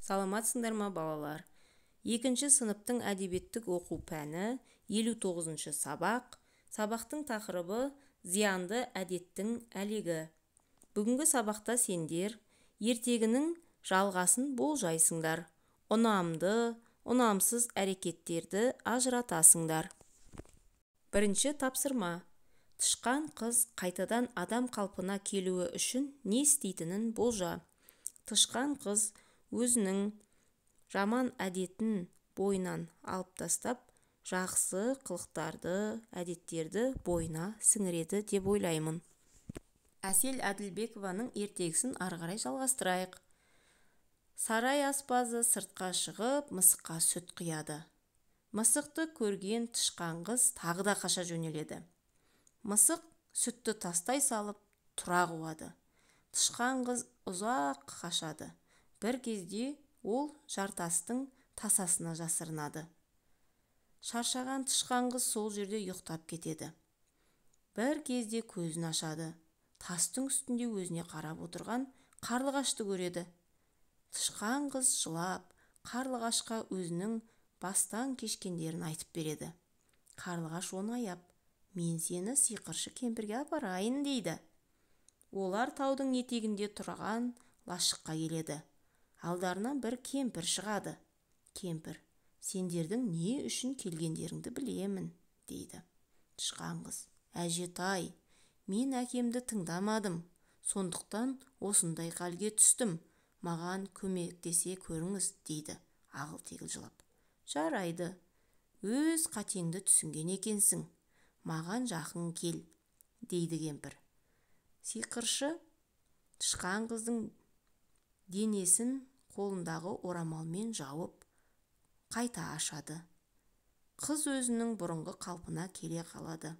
Саламатсыңдар ма, балалар? Екінші сыныптың әдебиеттік оқу пәні, 59-сабақ. Сабақтың тақырыбы: «Зиянды әдеттің әлегі». Бүгінгі сабақта сендер ертегінің жалғасын болжайсыңдар, ұнамды, ұнамсыз әрекеттерді ажыратасыңдар. Бірінші тапсырма. Тышқан қыз қайтадан адам қалпына келуі үшін не істейтінін болжа. Тышқан қыз өзінің жаман әдетін бойынан алып тастап, жақсы қылықтарды, әдеттерді бойына сіңіреді деп ойлаймын. Әсел Әділбекованың ертегісін ары қарай жалғастырайық. Сарай аспазы сыртқа шығып, мысыққа сүт құяды. Мысықты көрген тышқан қыз тағы да қаша жөнеледі. Мысық сүтті тастай салып, тұра қуады. Тышқан қыз ұзақ қашады. Бір кезде ол жартастың тасасына жасырынады. Шаршаған тышқан қыз сол жерде ұйықтап кетеді. Бір кезде көзін ашады. Тастың үстінде өзіне қарап отырған қарлығашты көреді. Тышқан қыз жылап, қарлығашқа өзінің бастан кешкендерін айтып береді. Қарлығаш оны аяп, «Мен сені сиқыршы кемпірге апарайын», – дейді. Олар таудың етегінде тұрған лашыққа келеді. Алдарынан бір кемпір шығады. Кемпір: «Сендердің не үшін келгендеріңді білемін», – дейді. Тышқан қыз: «Әжетай, мен әкемді тыңдамадым, сондықтан осындай халге түстім, маған көмектесе көріңіз», – дейді ағыл-тегіл жылап. «Жарайды, өз қатеңді түсінген екенсің, маған жақын кел», – дейді кемпір. Сиқыршы тышқан қыздың денесін қолындағы орамалмен жауып, қайта ашады. Қыз өзінің бұрынғы қалпына келе қалады.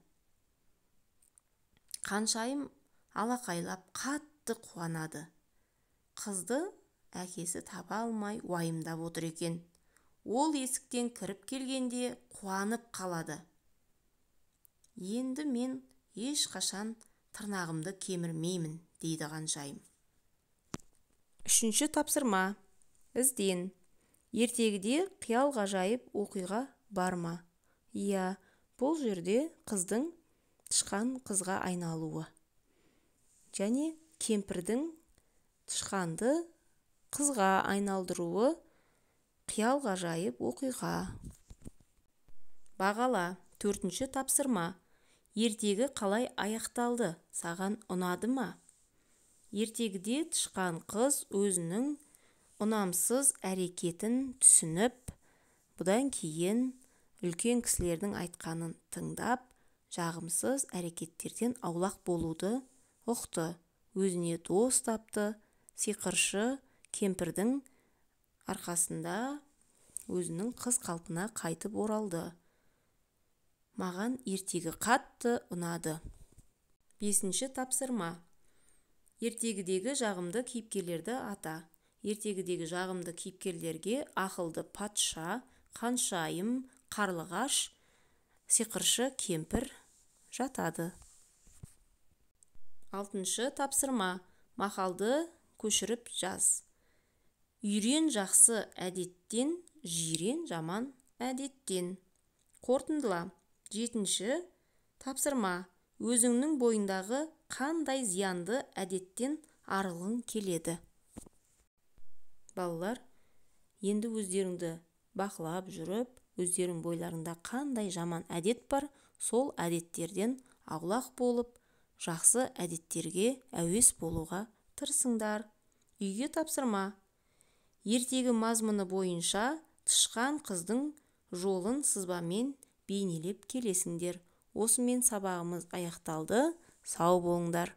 Қаншайым алақайлап қатты қуанады. Қызды әкесі таба алмай уайымдап отыр екен. Ол есіктен кіріп келгенде қуанып қалады. «Енді мен ешқашан тырнағымды кемірмеймін», – дейді Қаншайым. Үшінші тапсырма. Ізден. Ертегіде қиял-ғажайып оқиға бар ма? Иә, бұл жерде қыздың тышқан қызға айналуы және кемпірдің тышқанды қызға айналдыруы қиял-ғажайып оқиға. Бағала. Төртінші тапсырма. Ертегі қалай аяқталды, саған ұнады ма? Ертегіде тышқан қыз өзінің ұнамсыз әрекетін түсініп, бұдан кейін үлкен кісілердің айтқанын тыңдап, жағымсыз әрекеттерден аулақ болуды ұқты, өзіне дос тапты. Сиқыршы кемпірдің арқасында өзінің қыз қалпына қайтып оралды. Маған ертегі қатты ұнады. Бесінші тапсырма. Ертегідегі жағымды кейіпкерлерді ата. Ертегідегі жағымды кейіпкерлерге ақылды патша, Қаншайым, қарлығаш, сиқыршы кемпір жатады. Алтыншы тапсырма. Мақалды көшіріп жаз. Үйрен жақсы әдеттен, жирен жаман әдеттен. Қорытындыла. Жетінші тапсырма. Өзіңнің бойыңдағы қандай зиянды әдеттен арылғың келеді? Балалар, енді өздеріңді бақылап жүріп, өздерің бойларыңда қандай жаман әдет бар, сол әдеттерден аулақ болып, жақсы әдеттерге әуес болуға тырысыңдар. Үйге тапсырма. Ертегі мазмұны бойынша тышқан қыздың жолын сызбамен бейнелеп келесіңдер. Осымен сабағымыз аяқталды. Сау болыңдар.